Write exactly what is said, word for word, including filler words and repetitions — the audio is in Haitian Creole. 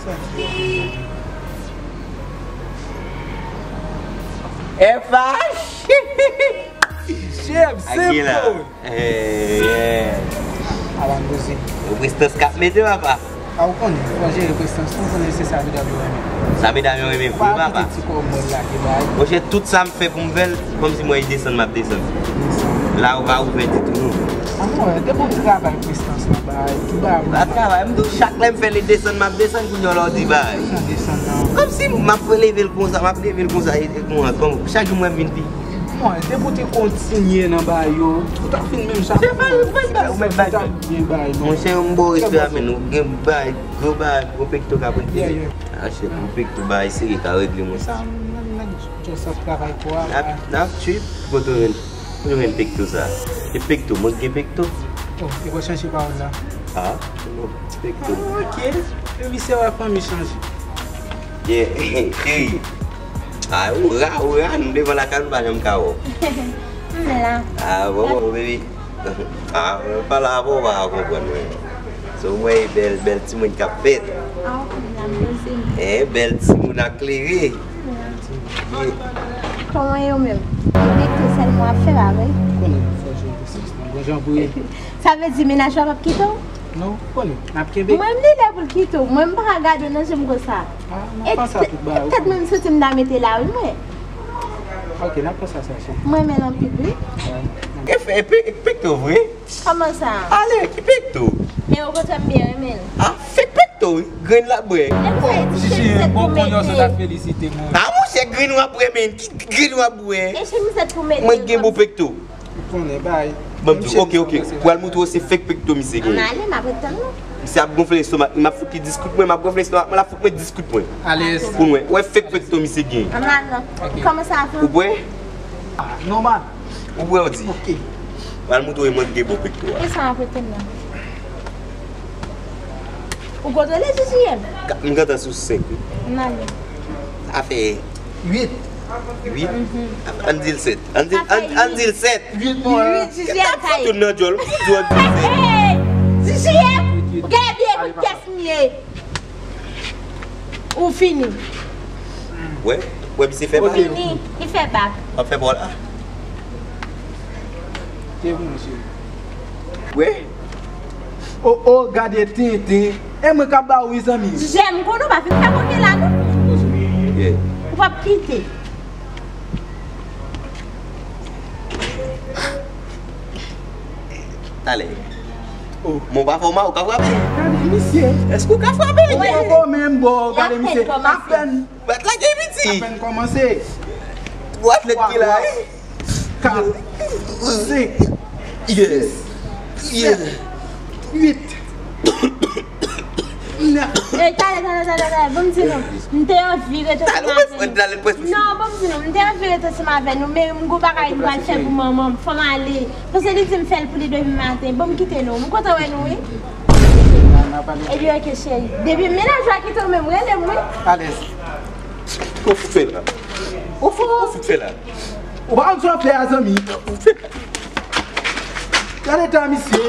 F H! Chef, Akila. Simple. Eh, yeah. Alan Doze. Yo prestans k ap mete, papa. A, ou konnen, fò jere prestans, ou konnen se sa medam yo renmen. Sa medam yo renmen vre, papa. Ou pa kite ti kòb mwen lage bay. Monchè, tout sa m fè pou m fè l, kòmsi mwen e desann m ap desann. Desann. La ou pa ouvè ditou, non. A, mwen, depi w travay prestans nan bay, ki bay. Pa travay, m tou chak lè m fè l e desann, m ap desann, kounye a la w di bay. Desann, desann, non. Kòmsi m ap leve l konsa, m ap leve l konsa, e, e, konsa, kòm, chak jou mwen vin pi. Mwen, depi w te kontinye nan bay yo, ou t ap fin menm jan. Se pa yon mèt bay, ou mèt bay. Ou t ap byen bay, non. Monchè, m ba w respè a, men ou gen bay, gwo bay, gwo pekto ka prete. Yeah, yeah. Achte gwo pekto bay, sere ka regle, monchè. Sa, nèg, nèg just ap travay pou a. N ap, n ap trip, kote w jwenn, kote w jwenn pekto sa? E pekto, mwen gen pekto. Oh, e w chanje pawòl la. Ah, non, pekto. Ah, ok. Epi se wè fanmi chanje. Yeah, cheri. Ah, ou ra, ou ra, nou devan lakay nou pa janm ka wè w. M la. Ah, bon, bon, baby. Ah, pa la, bon, ou pa konprann mwen. Se w wè bèl, bèl timoun k ap fèt. Ah, ok, m la, m poze m. Eh, bèl timoun ak klere. M la. Yeah. Kòman yo menm? Yo mete sèlman ap fè bagay. Konnen fò jere sèks nan bon jan pou ye. Sa vle di mennaj la p ap kite w? Non, konnen, n ap kenbe. Mwen, m li lè pou l kite w. Mwen, m pa ka gade w nan je m konsa. Ah, n ap panse a tout bagay, ou konnen. E tèt mwen, m santi m ta mete la, wi, mwen. Ok, n ap panse a sa, cheri. Mwen renmen l anpil, wi. Wè. E fè, e pe-, e pekto vre? Kòman sa? Ale, ki pekto? E okontrè, m byen renmen l. Ah, fake pekto, wi. Grenn l ap bwè. E pou sa, e di se sèt pou mete. Bon, kounye a w sot ap felisite mwen. Ah, monchè, grenn w ap bwè, men. Ki grenn w ap bwè? E se sèt pou mete. Mwen gen bon pekto. Ou konnen bay. Ban m di w, ok, ok. Pral montre w se fake pekto misye genyen. Ann ale, m ap ret tann nou. Misye ap gonfle lestomak li, m ap fout li diskont mwen, m ap gonfle lestomak mwen, l ap fout mwen diskont mwen. Alèz. Pou mwen, wè fake pekto misye genyen. Ann ale. Ok. Kòman sa a fè? Ou bwè? Ah, nòmal. Ou bwè, ou di? Ok. Pral montre w mwen gen bon pekto a. E sa m ap ret tann nan? Ou kontwole J J M? Ka-, m gentan sou senk, wi. Ann ale. Sa fè uit. Uit? Mhm. Ann di l sèt. Ann di, ann, ann di l sèt. Uit, mwen. Uit, J J M. Kèt ap fout ou nan djòl. Ou fout djòl di sèt. Hey, hey, hey! J J M, ou gen byen kout kès m ye. Ou fini. Wè, wè, misye fè bak. Ou fini, li fè bak. W ap fè bò la. Te bon, mesye. Wè. O, o, gade tenten. E mwen k ap ba w wi, zanmi. Jèm konnen w pa fin fè koke la, non. Yeah. Ou p ap kite. Talè. Oh. Mon pa fò mal, ou ka frape? Gade, misye. Èske ou ka frape? Ou poko menm, bro. Gade, misye. Apèn. Bat la gen piti. Apèn kòmanse. Ou atlèt ki la, wi. Kat, senk, sis, sèt, uit, nèf. Ey, talè, talè, talè, talè. Ban m di nou, m te anvi rete sou maten. Non, ban m di nou, m te anvi rete sou maten avè nou, men m gon bagay m pral fè pou manman m. Fò m ale. Paske li di m fè l pou li depi maten. Ban m kite nou. M kontan wè nou, wi. Epi, ok, cheri. Depi mennaj la kite w menm, rele m, wi. Alèz. Ou fout fè la? Ou fout, ou fout fè la? Ou pa konn sa w ap fè a, zanmi. Gade eta misye.